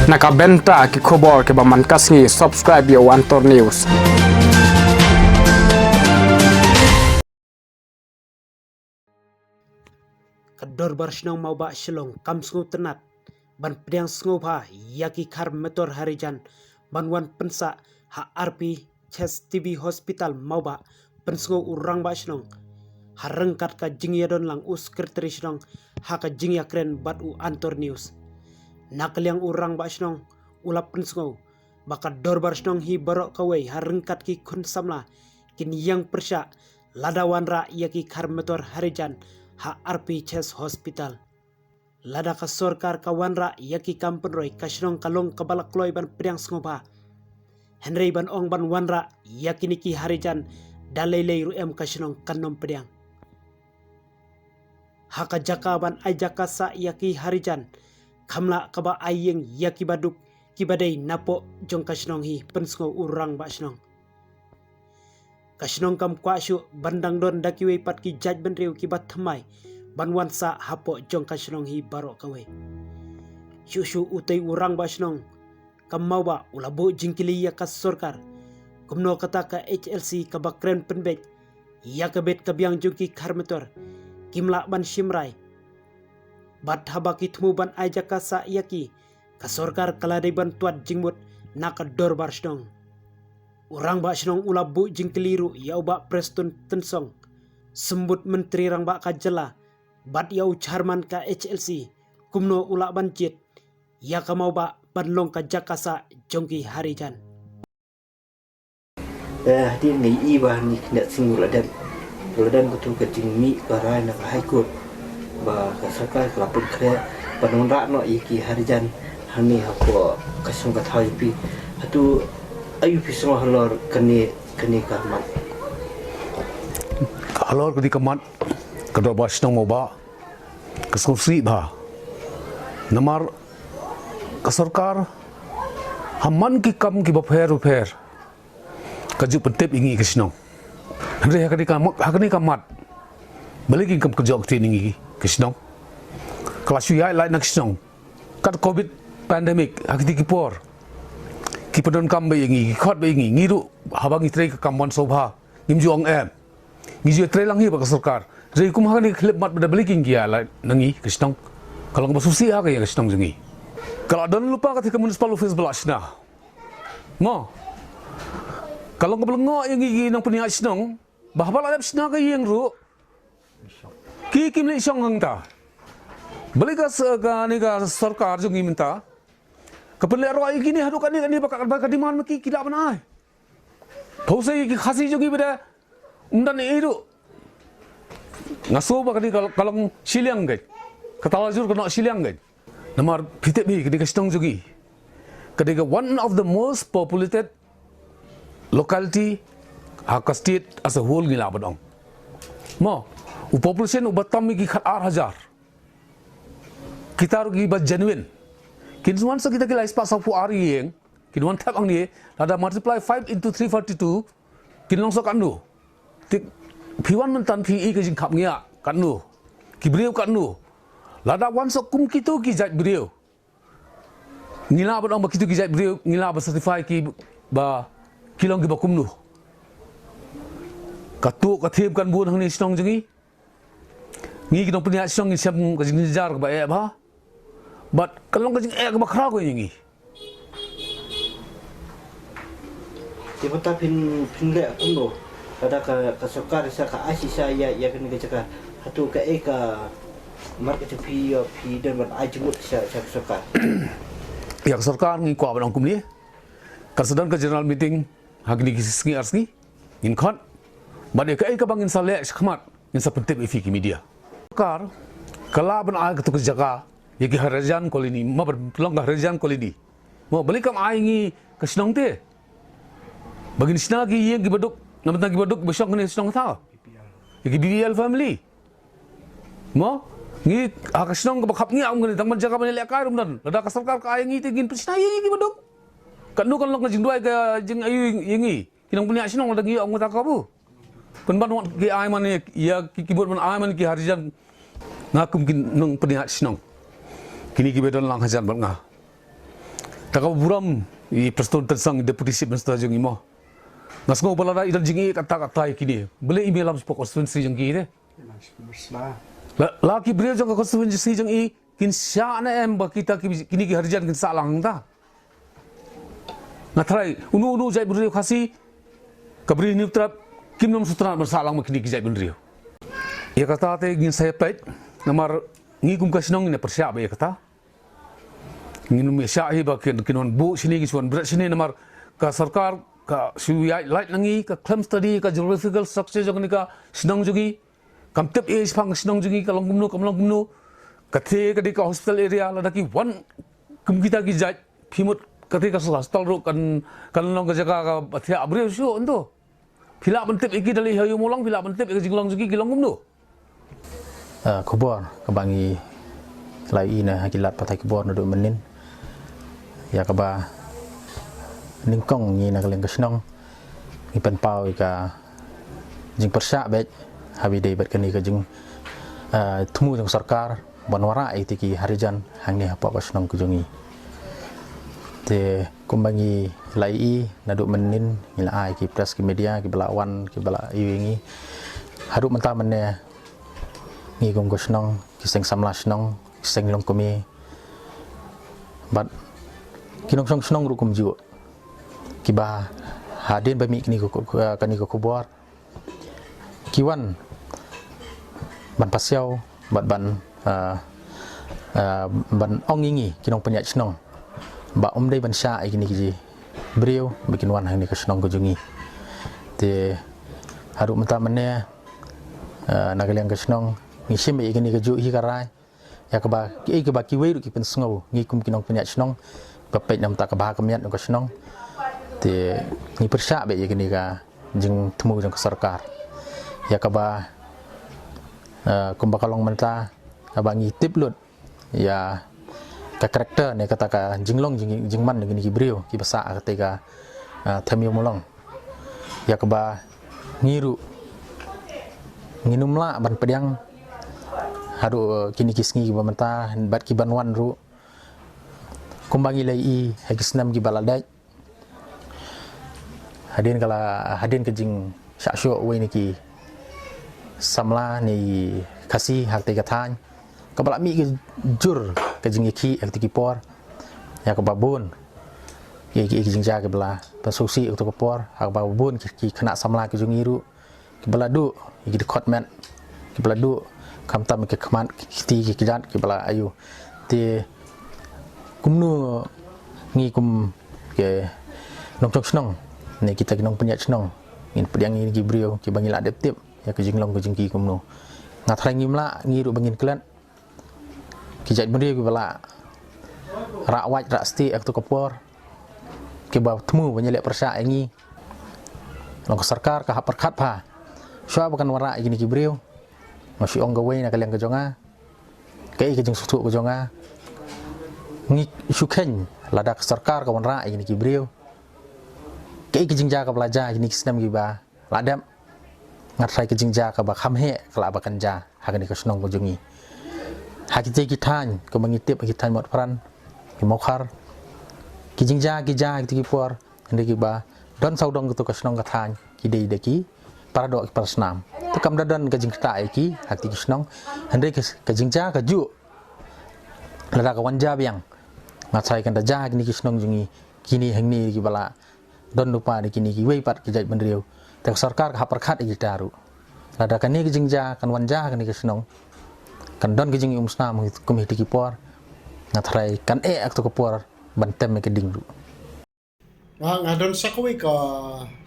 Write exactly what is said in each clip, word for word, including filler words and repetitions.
Na ka bynta ki khubor kiba man ka sngi, subscribe ïa u Antor News. Ka Dorbar Shnong Mawbah Shillong kam sngewtynnat ban pdiang sngewbha ïa ki khar metor Harijan ban wan pynsah ha R P Chest T B Hospital Mawbah, pynsngew u Rangbah Shnong ha ryngkat ka jingïadon lang u Secretary Shnong ha ka jingïakren bad u Antor News. Na ka liang u Rangbah Shnong u la pynsngew ba ka Dorbar Shnong hi baroh kawei ha ryngkat ki khun samla kin ïeng pyrshah lada wanrah ïa ki khar metor Harijan ha R P Chest Hospital. Lada ka sorkar ka wanrah ïa ki kam pynroi, ka shnong ka long kaba la kloi ban pdiang sngewbha. Hynrei ban ong ban wanrah ïa kine ki Harijan da lei lei ruh em, ka shnong kan ym pdiang. Ha ka jaka ban ai jaka sah ïa ki Harijan, kham lah kaba ai ïing ïa kiba duk kiba dei napoh jong ka shnong hi, pynsngew u Rangbah Shnong. Ka shnong kam kwah shuh ban dang don da kiwei pat ki jaitbynriew kiba thymmai ban wan sah hapoh jong ka shnong hi baroh kawei. Shuh shuh utei u Rangbah Shnong ka Mawbah u la buh jingkylli ïa ka sorkar kumno kata ka H L C kaba kren pynbeit ïa ka bit ka biang jong ki khar metor kim lah ban shim rai. Bad haba ki thmu ban ai jaka sah ïa ki, ka sorkar ka la dei ban tuat jingmut na ka Dorbar Shnong. U Rangbah Shnong u la buh jingkylli ruh ïa u Bah Prestone Tynsong, Symbud Myntri Rangbah ka jylla, bad ïa u Chairman ka H L C, kumno u lah ban jied ïa ka Mawbah ban long ka jaka sah jong ki Harijan. Eh, hadien nga ïohi ba hangne khyndiat sngi la dep, la dep katu ka jingmih ka rai na ka High Court ba ka sorkar ka la pynkhreh ban wanrah noh ïa ki Harijan hangne hapoh ka shnong ka thaw jong phi. Hato aïu phi sngew halor kane, kane ka mat? Halor kane ka mat, ka Dorbar Shnong Mawbah ka sngewsih bha. Namar ka sorkar ha man ki kam kiba pher ba pher ka ju pyntip ïa ngi ka shnong. Hynrei ha kane ka ma-, ha kane ka mat, balei kin kam kyrjoh ktien ïa ngi ka shnong? Ka la shu ïaid lait na ka shnong kat Covid pandemic, ha kiti ki por ki pyndonkam bha ïa ngi, ki khot bha ïa ngi. Ngi ruh haba ngi trei ka kam wan sngewbha ngim ju ong em. Ngi ju trei lang hi bad ka sorkar. Hynrei kum ha kane ka khyllipmat ba da balei kin ïaid lait na ngi ka shnong? Ka long kaba sngewsih ha ka ïa ka shnong jong ngi. Ka la don lypa kata ka municipal office ba la shna. Mo. Ka long kaba lyngngoh ïa ngi ki nongpynïaid shnong ba haba la dep shna ka ïing ruh ki kim leit shong hangta. Balei ka s-, kane ka sorkar jong ngi mynta ka pynlehroh ïa kine haduh kane, kane ba ka, ba ka demand ma ki, ki lah ban ai. Phi sa ïa ki Khasi jong ngi ba da ym don ei ei ruh. Nga sngew ba kane ka, ka long shiliang keiñ. Kata la jur ka noh shiliang keiñ. Namar phi tip hi, kane ka shnong jong ngi ka dei ka one of the most populated locality ha ka state as a whole ngi lah ban ong. Mo, u population uba tam ïa ki khat ar hajar. Kita ruh kiba genuine kin wan sa kita ki lai spah sawphew ar ïing, kin wan thep hangne, lada multiply five into three forty-two, kin long sa katno? Te phi wan mynta phi ïohi ka jingkhapngiah katno? Ki briew katno? Lada wan sa kum kito ki jait briew, ngi lah ban ong ba kito ki jait briew, ngi lah ban certify ki ba ki long kiba kumno? Ka tuh ka thim kan bun hangne shnong jong ngi. Ngi ki nongpynïaid shnong ngin shem ka jingjynjar kaba eh bha. Bad ka long ka jingeh kaba khraw ka ïa ngi. Te mynta phin, phin leh kumno? Lada ka, ka sorkar sa ka ai shisha ïa, ïa kane ka jaka, hato kaei ka markah jong phi, ïa phi don ban ai jingmut sha, sha ka sorkar? Ïa ka sorkar ngi kwah ban ong kumne. Kan sa don ka general meeting ha kine ki sngi ar sngi, ngin khot. Bad ïa kaei kaba ngin sa leh shakhmat ngin sa pyntip ïa phi ki media. Sorkar ka lah ban ai katu ka jaka ïa ki Harijan Colony, ma ban long ka Harijan Colony. Mo, balei kam ai ngi ka shnong te ba ngin shna ki ïing kiba duk, namar tang kiba duk ba shong kane shnong thaw, ïa ki B P L family. Mo, ngi ha ka shnong kaba khapngiah kum kane, tang ban jaka ban ïalehkai ruh ym don. Lada ka sorkar ka ai ngi te ngin pynshna ïa ngi kiba duk. Katno kan long ka jingduwai ka jingaïu ïa ngi ki nongpynïaid shnong lada ngi ong kata ka bu. Pynban wat ki ai man ïa ki, ki mut ban ai man ki Harijan. Nga kum ki nongpynïaid shnong, kine kiba don lang hajan bad nga, Ïa kaba burom i Prestone Tynsong, Deputy Chief Minister jong ngi mo. Nga sngew ba lada i don jingeh katta katta ïa kine, balei im ïalam shapoh constituency jong ki te? La, la ki briew jong ka constituency jong i kin shah ne em ba kita ki, kine ki harijan kin sah lang hangta? Nga tharai uno uno jaitbynriew Khasi, ka Bri Hynñiewtrep, kim nym sngewtynnat ban sah lang ma kine ki jaitbynriew. Ïa kata te ngin sa ïa peit, namar ngi kum ka shnong ngin ïa pyrshah beit ïa kata. Ngin ym ïa shah hi ba kin, kin wan buh shane, kin shu wan bret shane, namar ka sorkar ka shu ïaid lait na ngi, ka khlem study ka geographical structure jong kane ka shnong jong ngi. Kam tip ei shaphang ka shnong jong ngi ka long kumno, kam long kumno. Kata ka dei ka hospital area, lada ki wan kum kita ki jait, phi mut kata ka hospital ruh kan, kan long ka jaka kaba thiah briew shuh hangto. Phi lah ban tip ïa ki da leit ha Ïew Mawlong, phi lah ban tip ïa ka jinglong jong ki, ki long kumno. Ah, khubor kaba ngi la ïohi na ki lad pathai khubor naduh mynnin, ïa kaba nyngkong ngi na ka liang ka shnong ngi pynpaw ïa ka jingpyrshah beit, haba ïadei bad kane ka jing, ah, thmu jong sorkar ban wanrah ïa kita ki harijan hangne hapoh ka shnong ka jong ngi. Te kumba ngi la ïohi naduh mynnin, ngi la ai ki press, ki media kiba la wan, kiba la ïohi ïa ngi. Haduh mynta mynne ngi kum ka shnong, ki seng samla shnong, ki seng longkmie, bad ki nongshong shnong ruh kumjuh, kiba hadien ba mih kane ka, kane ka khubor, ki wan ban pasiaw bad ban, ah, ah, ban ong ïa ngi ki nongpynïaid shnong ba ym dei ban shah ïa kine ki briew ba kin wan hangne ka shnong ka jong ngi. Te haduh mynta mynne, ah, na ka liang ka shnong ngi shim ïa kane kajuh hi ka rai, ïa kaba, ïa kaba kiwei ruh ki pynsngew, ngi kum ki nongpynïaid shnong ba peit na ka bynta ka bha ka miat jong ka shnong. Te ngi pyrshah beit ïa kane ka jingthmu jong ka sorkar, ïa kaba, eh, kumba ka long mynta, haba ngi tip lut ïa ka character ne kata ka jinglong jing, jingman jong kine ki briew kiba sah ha kata ka, eh, them Ïew Mawlong, ïa kaba ngi ruh ngin ym lah ban pdiang haduh, eh, kine ki sngi kiba mynta bad ki ban wan ruh. Kumba ngi la ïohi ha ki snem kiba la dep, hadien ka la, hadien ka jingshah shoh uwei na ki samla ne i Khasi ha kata ka thaiñ, kaba la mih ka jur ka jingïakhih ha kata ki por, ïa kaba bun ki, ki, ki jingjia kiba la pynsngewsih ha kata ka por, ha kaba bun ki, ki khynnah samla ki jong ngi ruh kiba la duh ïa ki dkhot met, kiba la duh khamtam ïa ki khmat, ki kti, ki kjat, kiba la ayu. Te kumno ngi kum ki nongshong shnong ne kita ki nongpynïaid shnong ngin pdiang ïa kine ki briew kiba ngi la dep tip ïa ka jinglong ka jong ki kumno? Nga tharai ngim lah ngi ruh ba ngin klet. Ki jaitbynriew kiba la rah wait rah stieh ha kata ka por, kiba thmu ban ïaleh pyrshah ïa ngi, long ka sorkar ka hap pyrkhat bha. Shuwa ba kan wanrah ïa kine ki briew, nga shu ong kawei na ka liang ka jong nga, kaei ka jingsngewthuh ka jong nga, ngi shu kheiñ lada ka sorkar ka wanrah ïa kine ki briew, kaei ka jingjia kaba la jia ha kine ki snem kiba la dep, nga tharai ka jingjia kaba kham heh ka lah ba kan jia ha kane ka shnong ka jong ngi. Ha kita ki thaiñ kumba ngi tip, ha ki thaiñ Motphran, ki Mawkhar, ki jingjia ki jia ha kita ki por, hynrei kiba don sawdong kata ka shnong ka thaiñ ki dei da ki para doh ki para snam. Te kam da don ka jingktah ïa ki ha kita ki shnong, hynrei ka, ka jingjia kajuh lada ka wan jia biang, nga tharai kan da jia ha kine ki shnong jong ngi, kine hangne kiba la don lypa da kine kiwei pat ki jaitbynriew. Te ka sorkar ka hap pyrkhat ïa kita ruh. Lada kane ka jingjia kan wan jia ha kane ka shnong, kan don ka jingïaumsnam kum ha kita ki por, nga tharai kan eh ha kata ka por ban tem ïa ka ding ruh. Nga, nga don sa kawei ka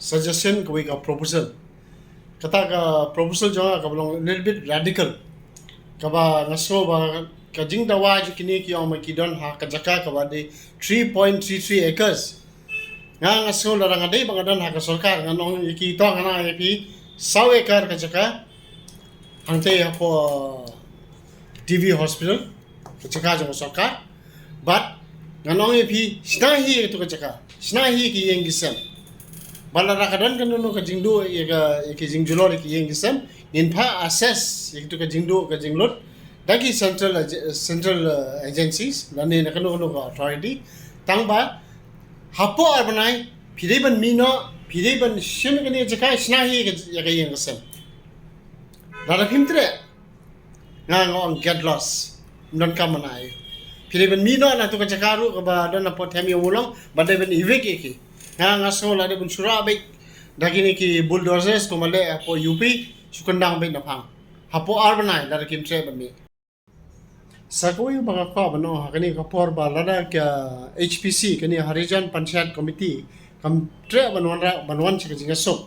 suggestion, kawei ka proposal. Kata ka proposal jong nga kaba long a little bit radical, kaba nga sngew ba ka jingdawa jong kine ki ong ba ki don ha ka jaka kaba dei three point three three acres. Nga, nga sngew lada nga dei ba nga don ha ka sorkar, ngan ong ïa ki, to ngan ai ïa phi saw acre ka jaka hangtei hapoh D V Hospital, ka jaka jong ka sorkar. Bad ngan ong ïa phi, shna hi ïa katu ka jaka, shna hi ïa ki ïing ki sem. Bad lada ka don kano kano ka jingduh ïa ka, ïa ki jingjulor ïa ki ïing ki sem, ngin phah assess ïa katu ka jingduh ka jinglut da ki central ag-, central, uh, agencies lane na kano kano ka authority. Tang ba Hapoh ar bnai phi dei ban mih noh, phi dei ban shim kane ka jaka, shna hi ïa ka ïing ka sem. Lada phim treh, nga nga ong get lost. Ym donkam ban ai. Phi dei ban mih noh na tu ka jaka ruh kaba don hapoh them ïa u long, ba dei ban evict ïa ki. Nga nga sngew lada ban shu rah beit da kine ki bulldozers kumba leh hapoh U P, shu kyndang beit na phang. Hapoh ar bnai lada kim treh ban mih. Sa kawei ba nga kwah ban ong ha kane ka por ba lada ka H P C, kane Harijan Panchayat Committee, kam treh ban wanrah, ban wan sha ka jingïasuk.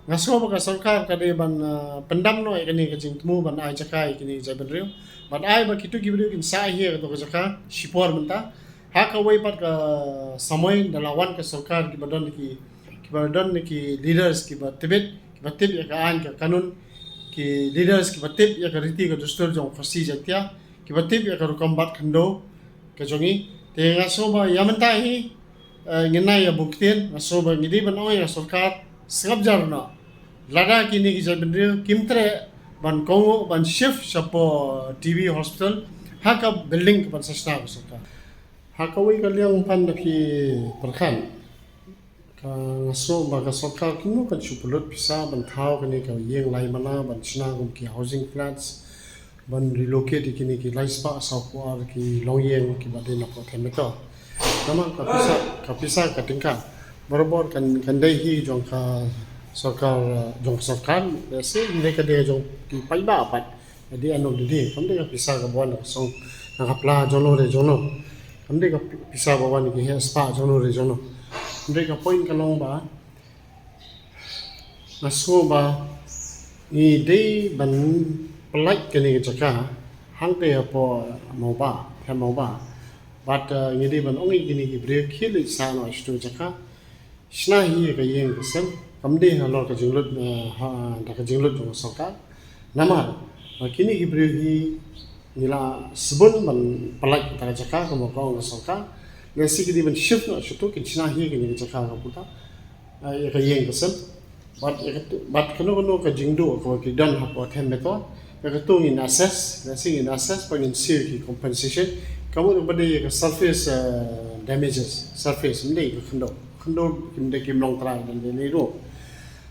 Nga sngew ba ka sorkar ka dei ban, ah, pyndam noh ïa kane ka jingthmu ban ai jaka ïa kine ki jaitbynriew. Ban ai ba kito ki briew kin sah hi ïa kato ka jaka shipor mynta. Ha kawei pat ka samoi da la wan ka sorkar kiba don ki, kiba don ki leaders kiba tip, kiba tip ïa ka aiñ ka kanun, ki leaders kiba tip ïa ka riti ka dustur jong Khasi Jaintia, kiba tip ïa ka rukom bat khyndew ka jong ngi. Te nga sngew ba ïa mynta hi, eh, ngin ai ïa bun ktien, nga sngew ba ngi dei ban ong ïa ka sorkar, sngap jar noh. Lada kine ki jaitbynriew kim treh ban kohnguh ban shift shapoh T B hospital ha ka building kaban sa shna ka sorkar. Ha kawei ka liang pat da phi pyrkhat, ka nga sngew ba ka sorkar kumno kan shu pynlut pisa ban thaw kane ka ïing laimana ban shna kum ki housing flats, ban relocate ïa kine ki laispah sawphew ar ki longïing kiba dei napoh Coimbatore. Namar ka pisa, ka pisa ka tyngka barabor kan, kan dei hi jong ka sorkar, jong ka sorkar, lehse ym dei ka dei jong ki paidbah pat. At the end of the day, kam dei ka pisa kaba wan na ka song, na ka pla jongno re jongno. Kam dei ka pi-, pisa ba wan na ki heh spah jongno re jongno. Kam dei, ka point ka long ba nga sngew ba ngi dei ban pyllait kane ka jaka hangtei hapoh Mawbah, ha Mawbah. Bad, eh, ngi dei ban ong ïa kine ki briew khie leit sah noh sha tu jaka. Shna hi ïa ka ïing ka sem, kam dei halor ka jinglut, eh, ha, da ka jinglut jong ka sorkar. Namar ba kine ki briew hi ngi la sbun ban pyllait kata ka jaka kumba ka ong ka sorkar. Lehse ki dei ban shift noh sha tu, kin shna hi ïa kane ka jaka ka puta, eh, ïa ka ïing ka sem. Bad ïa ka tu, bad kano kano ka jingduh kaba ki don hapoh Coimbatore, ïa ka tu ngin assess, lehse ngin assess bad ngin siew ki compensation. Ka mut ba dei ïa ka surface, eh, damages, surface, ym dei ka khyndew. Khyndew kim dei, kim long trai lane lane ruh.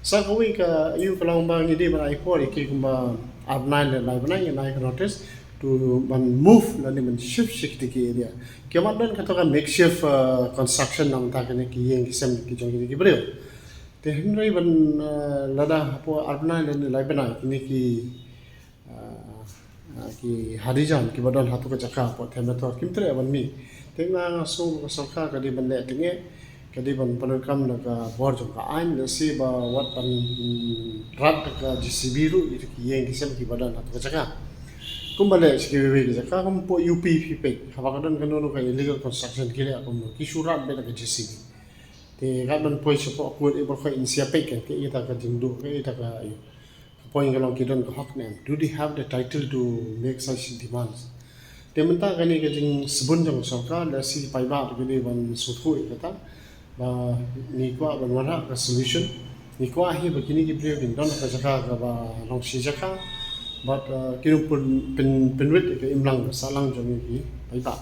Sa kawei ka ïa ka long ba ngi dei ban ai por ïa ki kumba ar bnai lane lai bnai, ngin ai ka notice to ban move lane ban shift sha kita ki area. Ki mat don kata ka makeshift, uh, construction na bynta kine ki ïing ki sem ki jong kine ki briew. Te hynrei ban, uh, lada hapoh ar bnai lane lai bnai kine ki, ah, ah, ki Harijan kiba don ha tu ka jaka hapoh Coimbatore kim treh ban mih. Te nga, nga sngew ka sorkar ka dei ban leh tyngeh, ka dei ban pyndonkam da ka bor jong ka aiñ, lehse ba wat ban, mm, rat da ka J C B ruh ïa ki ïing ki sem kiba don ha tu ka jaka. Kumba leh sha kiwei kiwei ki jaka, kum hapoh U P phi peit, haba ka don kano kano ka illegal construction ki leh kumno, ki shu rat beit da ka J C B. Te ka don poi shapoh kut, eh, baroh khoit ngin sa peit kan, kaei kata ka jingduh, kaei kata ka ïa. Ka point ka long ki don ka hok ne em? Do they have the title to make such demands? Te mynta kane ka jingsbun jong ka sorkar, lehse paidbah ruh ki dei ban sngewthuh ïa kata. Ba ngi kwah ban wanrah ka solution. Ngi kwah hi ba kine ki briew kin don ka jaka kaba long shi jaka. Bad, uh, kin pyn, pyn, pynwit ïa ka imlang ka sahlang jong ngi ki paidbah.